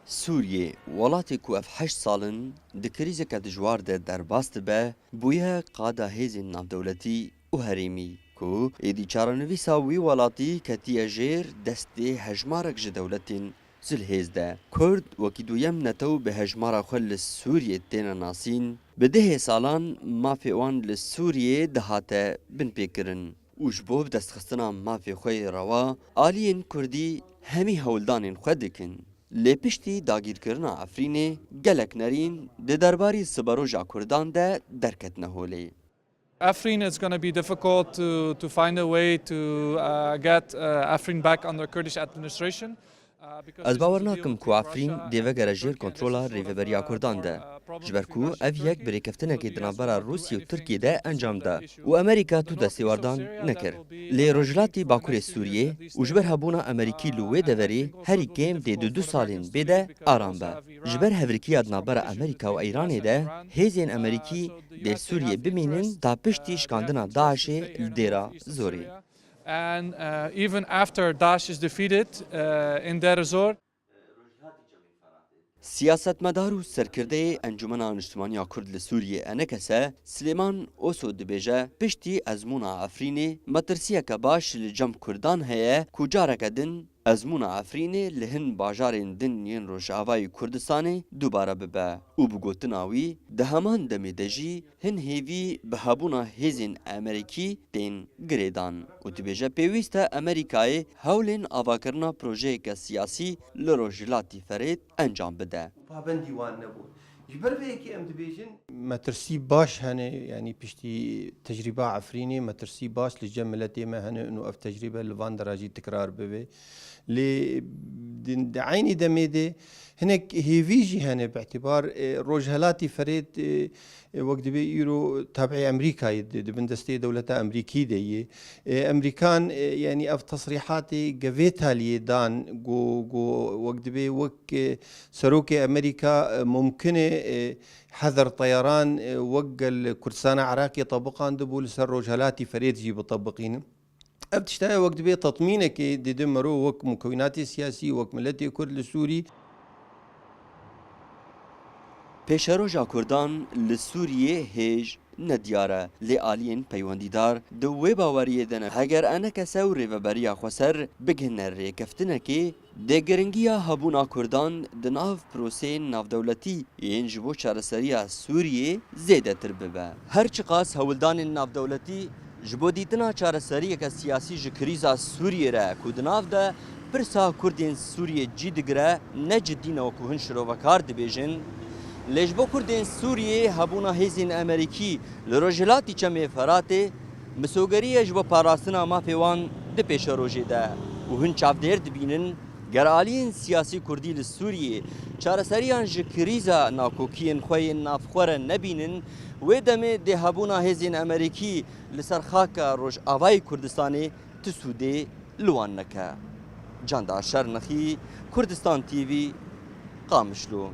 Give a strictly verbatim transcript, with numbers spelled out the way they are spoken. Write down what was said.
Sûriyê, welatê ku ev heşt sal in di krîzeke dijwar de derbas dibe, bûye qada hêzên navdewletî û herêmî, ku êdî çarenivîsa wî welatî ketiye jêr destê hejmarek ji dewletên zilhêz de. Kurd wekî duyem netew bi hejmara xwe li Sûriyê têne nasîn, bi dehê salan mafê wan li Sûriyê dihate binpêkirin û ji bo bidestxistina mafê xwe yê rewa, aliyên Kurdî hemî hewldanên xwe dikin. Lê piştî dagîrkirina Efrînê gelek nerîn di derbarî siberoja Kurdan de derketine holê. Afrin, it's gonna be difficult to, to find a way to, uh, get, uh, Afrin back under Kurdish administration. Ez bawer nakim ku Efrîn dê vegere jêr kontrola Rêveberiya Kurdan de, ji ber ku ev yek bi rêkeftinekê di navbera Rûsya û Tirkiyê de encam da û Amerîka tu destêwardan nekir. Lê Rojhilatî Bakurê Sûriyê û ji ber hebûna Amerîkî li wê deverê herî kêm dê di du salên bê de aram be. Ji ber hevrikiya di navbera Amerîka û Îranê de hêzên Amerîkî dê li Sûriyê bimînin ta piştî şikandina DAIŞê li Dêra Zorê. And, uh, even after Daesh is defeated, uh, in Deir ez-Zor. Siyasetmedar û serkirdeyê Encûmena Niştimaniya Kurd li Sûriyê, E N K S, Silêman Oso dibêje, piştî ezmûna Efrînê metirsiyeke baş li cem Kurdan heye ku careke din ezmûna Efrînê li hin bajarên din yên Rojavayê Kurdistanê dubare bibe û bi gotina wî di heman demê de jî hin hêvî bi hebûna hêzên Amerîkî tên girêdan û dibêje pêwîst e Amerîkayê hewlên avakirina projeyeke siyasî li Rojhilatî Ferêt encam bide. Pabendî wan nebûn. Ji ber vê yekê em dibêjin, metirsî baş hene, yanî piştî tecrîba Efrînê metirsî baş li cem miletê me hene û ev tecrîbe li van dera jî tikrar bibe. Lê di, di eynî demê de hinek hêvî jî hene, bi îtîbar, e, Rojhelatî Ferêt, e, e, wek dibê îro tabî Amerîkayê di, di bin destê dewleta Amerîkî de yê. E, Amerîkan, e, yanî ev tesrîhatê gevê taliyê dan, go, go, wek dibê wek, e, Serokê Amerîka, e, mumkin e, e, hezar teyaran, e, wek gel Kurdistana Iraqê tebiqandibû, li ser Rojhelatî Ferêt jî bitebiqînin. Ev tiştaya wek dibê tetmînekê dide mero wek mukewînatê siyasî, wek miletê Kurd li Sûrî. Pêşeroja Kurdan li Sûriyê hêj nediyar e, lê aliyên peywendîdar di wê baweriyê de ne. Heger E N K S û Rêveberiya Xweser bigihine rêkeftinekê, dê giringiya hebûna Kurdan di nav proseyên navdewletî yên ji bo çareseriya Sûriyê zêdetir bibe. Her çiqas hewldanên navdewletî ji bo dîtina çareseriyeke siyasî ji krîza Sûriyê re ku di nav de pirsa Kurdên Sûriyê cî digire, ne cidî ne wekû hin şirovekar dibêjin, lê ji bo Kurdên Sûriyê hebûna hêzên Amerîkî li Rojhilatî Çemê Feratê misogerî ye ji bo parastina mafê wan di pêşerojê de û hin çavdêr dibînin, ger aliyên siyasî Kurdî li Sûriyê çareseriyan ji krîza nakokiyên xwe yên navxwe re nebînin, wê demê dê hebûna hêzên Amerîkî li ser xaka Rojavayê Kurdistanê ti sûdê li wan neke. Candar Şernexî, Kurdistan T V, Qamişlo.